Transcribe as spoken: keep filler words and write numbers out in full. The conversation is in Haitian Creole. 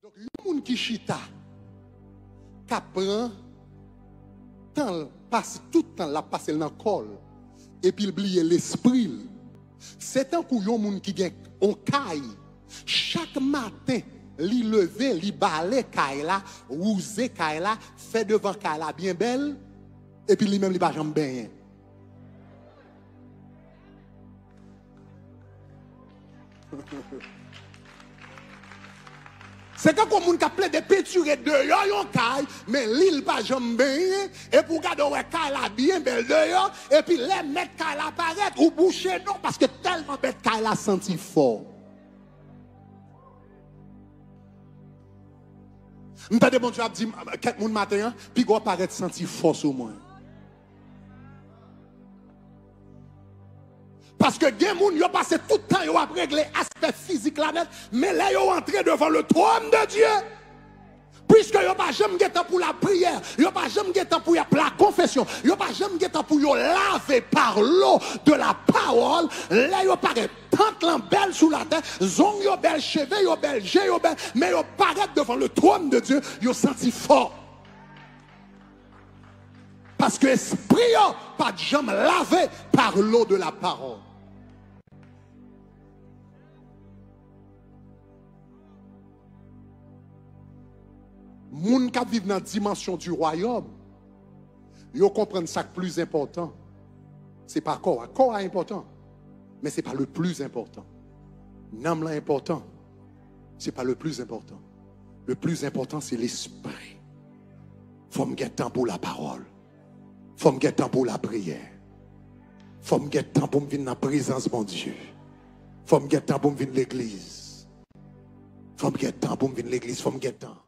Donk, yon moun ki chita, k ap pran tan l, pase tout tan l ap pase l nan kò l, epi l bliye lespri l. Se tankou yon moun ki gen yon kay, chak maten, li leve, li bale kay la, wouze kay la, fè devan kay la byen bèl, epi li menm li pa janm benyen. Se tankou moun k ap plede pentire deyò yon kay, men li l pa janm benyen, epi w gade w wè kay la byen bèl deyò, epi lè mèt kay la parèt, ou bouche non, paske tèlman mèt kay la santi fò. M tande Bondye ap di m, kèk moun maten an, piga w parèt santi fò sou mwen. Paske gen moun, yo pase tout tan yo ap regle aspè fizik la nèt, men lè yo antre devan le trône de Dieu, piske yo pa janm gen tan pou lapriyè, yo pa janm gen tan pou y ap lakonfesyon, yo pa janm gen tan pou yo lave par l'eau de la parole, lè yo parèt, tant lan bèl sou latè, zong yo bèl, cheve yo bèl, je yo bèl, men yo parèt devan le trône de Dieu, yo santi fò. Paske espri yo pa t janm lave par l'eau de la parole. Moun k ap viv nan dimansyon di wayòm, yo konprann sa k plis enpòtan. Se pa kò a. Kò a enpòtan, men se pa le plis enpòtan. Nanm lan enpòtan, se pa le plis enpòtan. Le plis enpòtan, se lespri. Fò m gen tan pou lapawòl. Fò m gen tan pou lapriyè. Fò m gen tan pou m vin nan prezans Bondye. Fò m gen tan pou m vin legliz. Fò m gen tan pou m vin legliz. Fò m gen tan.